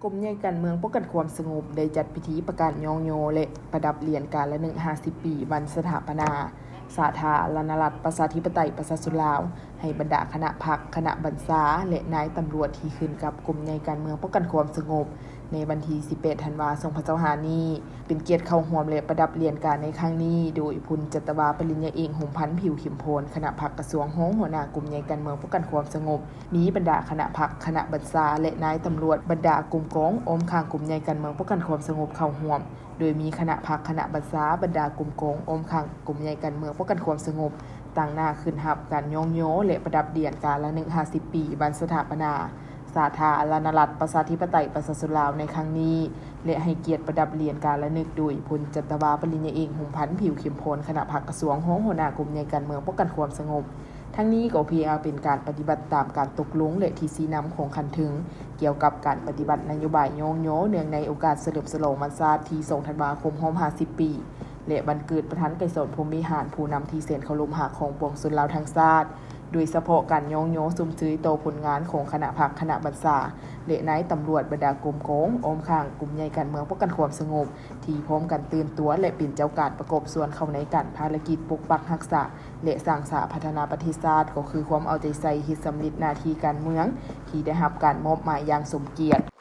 ກົມໃຫຍ່ການເມືອງປ້ອງກັນຄວາມສະຫງົບ ໄດ້ຈັດພິທີປະກາດຍ້ອງຍໍ ແລະ ປະດັບຫຼຽນກາລະນຶກຫ້າສິບປີ ວັນສະຖາປະນາ ສາທາລະນະລັດ ປະຊາທິປະໄຕ ປະຊາຊົນລາວ ໃຫ້ບັນດາຄະນະພັກ, ຄະນະບັນຊາ ແລະ ນາຍຕຳຫຼວດທີ່ຂຶ້ນກັບກົມໃຫຍ່ການເມືອງປ້ອງກັນຄວາມສະຫງົບ ໃນວັນທີສິບແປດ ທັນວາ ສອງພັນຊາວຫ້ານີ້ ເປັນກຽດເຂົ້າຮ່ວມ ແລະ ປະດັບຫຼຽນກາໃນຄັ້ງນີ້ ໂດຍ ພົນຈັດຕະວາ ປະລິນຍາເອກ ຫົມພັນ ຜິວເຂັມພອນ ຄະນະພັກກະຊວງ ຮອງຫົວໜ້າກົມໃຫຍ່ການເມືອງປ້ອງກັນຄວາມສະຫງົບ, ມີບັນດາຄະນະພັກ, ຄະນະບັນຊາ ແລະ ນາຍຕຳຫຼວດ, ບັນດາກົມກອງ ອ້ອມຂ້າງກົມໃຫຍ່ການເມືອງປ້ອງກັນຄວາມສະຫງົບເຂົ້າຮ່ວມ, ໂດຍມີຄະນະພັກ, ຄະນະບັນຊາ, ບັນດາກົມກອງ ອ້ອມຂ້າງກົມໃຫຍ່ການເມືອງປ້ອງກັນຄວາມສະຫງົບ ຕາງໜ້າຂຶ້ນຮັບການຍ້ອງຍໍ ແລະ ປະດັບຫຼຽນກາລະນຶກຫ້າສິບປີ ວັນສະຖາປະນາ ສາທາລະນະລັດ ປະຊາທິປະໄຕ ປະຊາຊົນລາວ ໃນຄັ້ງນີ້ ແລະ ໃຫ້ກຽດປະດັບຫຼຽນກາລະນຶກໂດຍ ພົນຈັດຕະວາ ປະລິນຍາເອກ ຫົມພັນ ຜິວເຂັມພອນ ຄະນະພັກກະຊວງ ຮອງຫົວໜ້າກົມໃຫຍ່ການເມືອງປ້ອງກັນຄວາມສະຫງົບ. ທັງນີ້ກໍເພື່ອເປັນການປະຕິບັດຕາມການຕົກລົງ ແລະ ທິດຊີ້ນຳຂອງຂັ້ນເທິງ ກ່ຽວກັບການປະຕິບັດນະໂຍບາຍຍ້ອງຍໍ ເນື່ອງໃນໂອກາດສະເຫຼີມສະຫຼອງວັນຊາດທີສອງ ທັນວາຄົມ ຮອບຫ້າສິບປີ ແລະ ວັນເກີດປະທານໄກສອນ ພົມວິຫານ ຜູ້ນຳທີ່ແສນເຄົາລົບຮັກຂອງປວງຊົນລາວທັງຊາດ, ໂດຍສະເພາະການຍ້ອງຍໍຊົມເຊີຍຕໍ່ຜົນງານຂອງຄະນະພັກ, ຄະນະບັນຊາ ແລະ ນາຍຕຳຫຼວດ, ບັນດາກົມກອງ ອ້ອມຂ້າງກົມໃຫຍ່ການເມືອງປ້ອງກັນຄວາມສະຫງົບ ທີ່ພ້ອມກັນຕື່ນຕົວ ແລະ ເປັນເຈົ້າການປະກອບສ່ວນເຂົ້າໃນການພາລະກິດປົກປັກຮັກສາ ແລະ ສ້າງສາພັດທະນາປະເທດຊາດ ກໍຄືຄວາມເອົາໃຈໃສ່ເຮັດສຳເລັດໜ້າທີ່ການເມືອງ ທີ່ໄດ້ຮັບການມອບໝາຍຢ່າງສົມກຽດ.